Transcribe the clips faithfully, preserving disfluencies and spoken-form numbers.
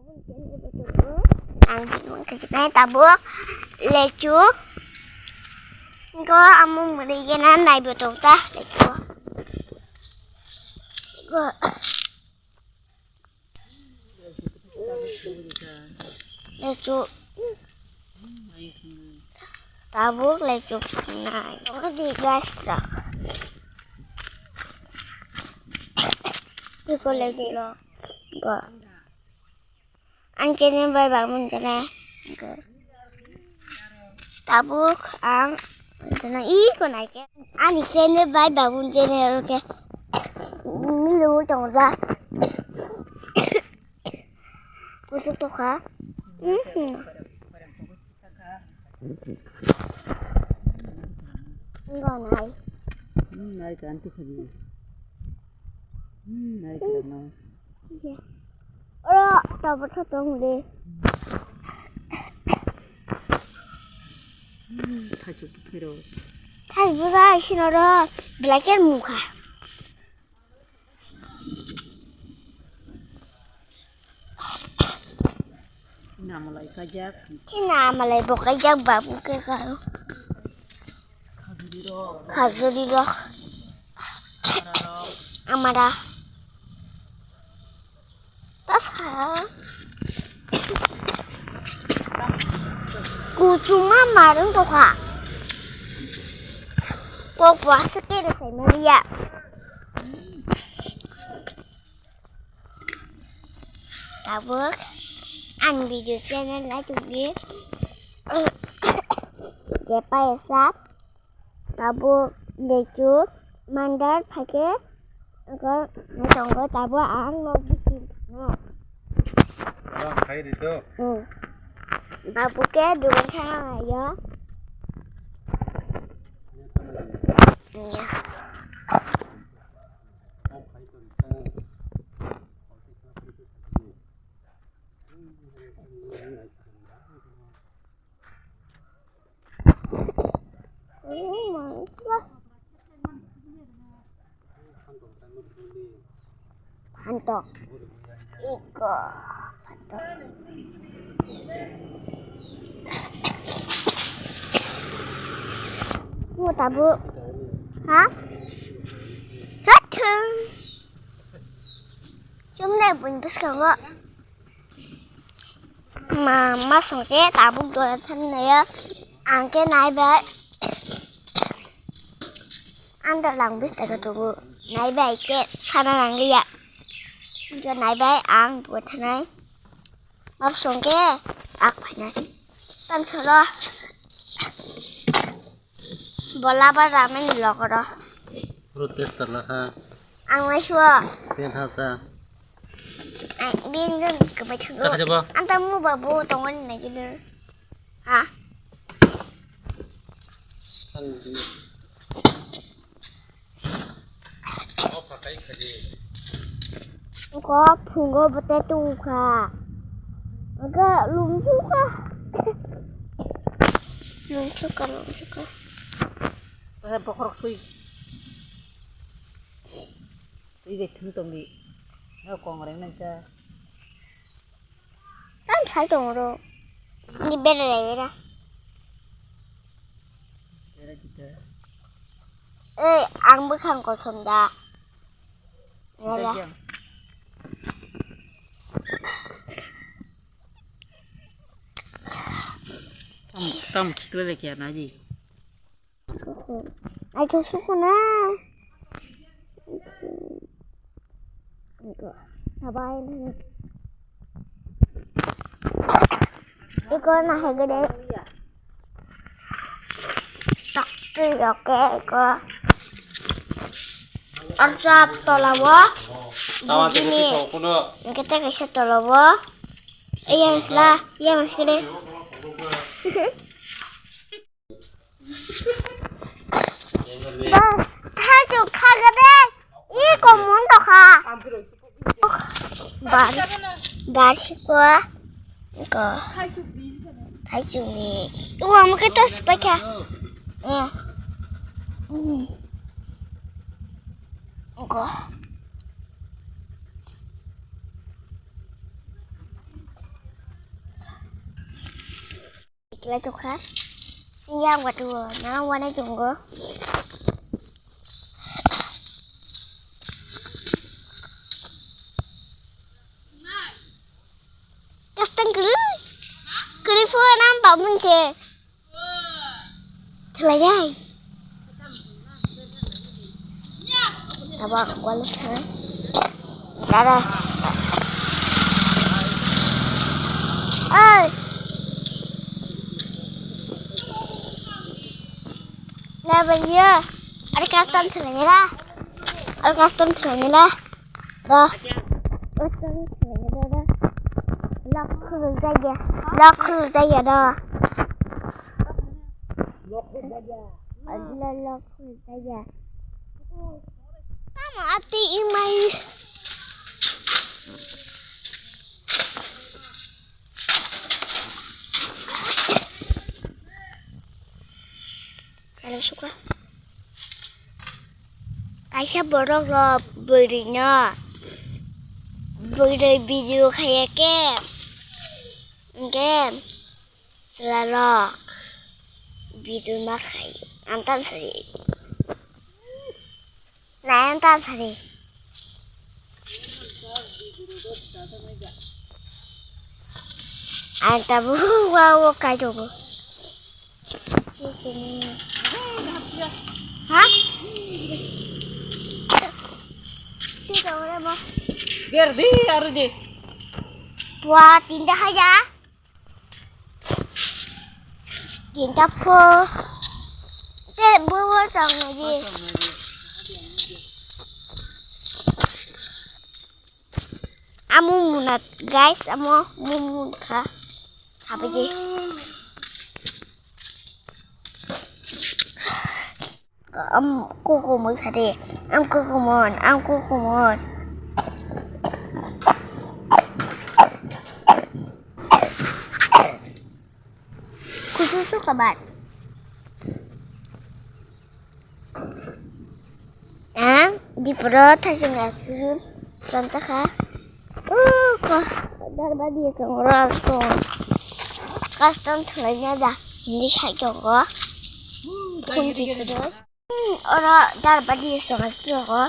Ang bini mung khe sinai tabuk lechu. Go amung muni gena naibo tong ta lechu. Go. Lechu. Tabuk lechu nai. Di gas rak. Iko lechu lo. Go. Ang channel bai babun channel. Tabuk ang channel iko naikhe. Ani channel bai babun channel khe. Milo tongla. Kusuk tokha. Mhm. Enggak, nai. Hmm, nai kan tu sabi. Hmm, nai kan nai. Iya. Oro, tabuk sotong de. Hmm, thaichuk bwthai rok. Thai bwthai sino ro, black and mukha. Namalai kajak. China malai bo kajak babu ke karo. Khajuri rok. Khajuri rok. Amara rok. Amara. Tasa. Kuchuma marung tokha. Kok puasa kiri sai maria. Tabuk ang video channel lai tubli. Jepa esap. Tabuk lechu mandar phake. Ako nai tongo tabuk ang nok bising. Orang khai di tu. Hmm. Tabuk ke dua sana ya. Iya. Phantok. Iko. Phantok. Mo tabuk. Ha? Hathung. Chumle bun bwskango. Ma, ma songke tabuk dora thangnaya. Angke naibai. Anda lang bis taga tugu. Naibai ke sana nangliya. Jo naibai ang dua thanai. Ma songke ak phanai. Tan solo. Bola ba ramen lokro. Protest talaha. Ang mai suo. Pen hasa. Ai, bin jun kebai thugo. Taka jabo. Anta mu babu tongon nagino. Ha? Ang di. Opa kai khadi. Ko phungo bete tu kha. Aga lum tu kha. Lum tu kha, lum tu kha. Bokhorok twi. Twi bai thung tongdi. Yo kongreng nang cha. Tam sai tong ro. Ni bere re ra. Bere kita. Eh, ang bwkhang kosom da. Kita jang. Tam, tam kikle le kya na ji. Ai, to suko na. Iko, sabai ni. Iko na hegede. Tak tu yoke iko. Arsa tolawo. Tawa Bugini. Kisa kuno. Kita kisa tolawo. Iya, sila. Iya, mas kede. Ba, thaichuk kha gede. I komon to kha. Bar, bar siko. Ko. Thaichuk ni. Iwa muke to spekha. Eh. Hmm. Ko. Lai tokha. Siyang watu na wana jongo. Kastang kuru. Kuru pho nam ba mun che. Thalai ai. Tabak wal ha. Dada. Oi. Na baliya. Ar custom thalai la. Ar custom thalai la. Da. Custom thalai la da. Lock khuluk jaya. Lock khuluk jaya da. Lock khuluk jaya. Lock khuluk jaya. Tamo ati imai. Chalo suka. Kaisa borok rok bwrwi no, bwrwi video khaiya khe, hwnkhe chwla rok video ma khai, ang tamo sari. Nai ang tamo sari. Ang tabuk wa wa kai tongo. Ha? Berdi aru di. Wa tinta haja. Tinta pho. Te bo bo tang na di. Amo muna guys, amo mumun kha. Sabaji. Am kukumon sari. Am kukumon, am kukumon. Kususu kabar. Ang dipro thajing asu chonchakha. Uko darbadi songra son. Custom thalainya da. Hindi saikyongo. Kunchi kudo. Oro darbadi songra suko.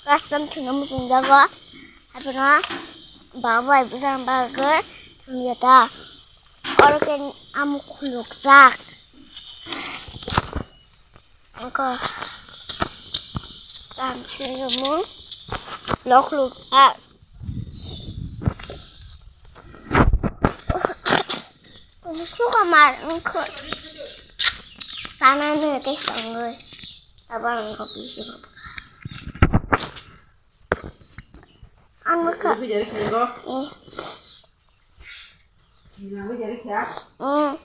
Custom thuna mutung jago. Apono babai bujang bagwi thumyata. Oro khe amuk khulukjak. Wngkha tamsirmung lokluk a. Suka mar wngkha. Sana nw tei songwi. Abo ang kok bisi kok. Ang wngkha. Eh. Mm.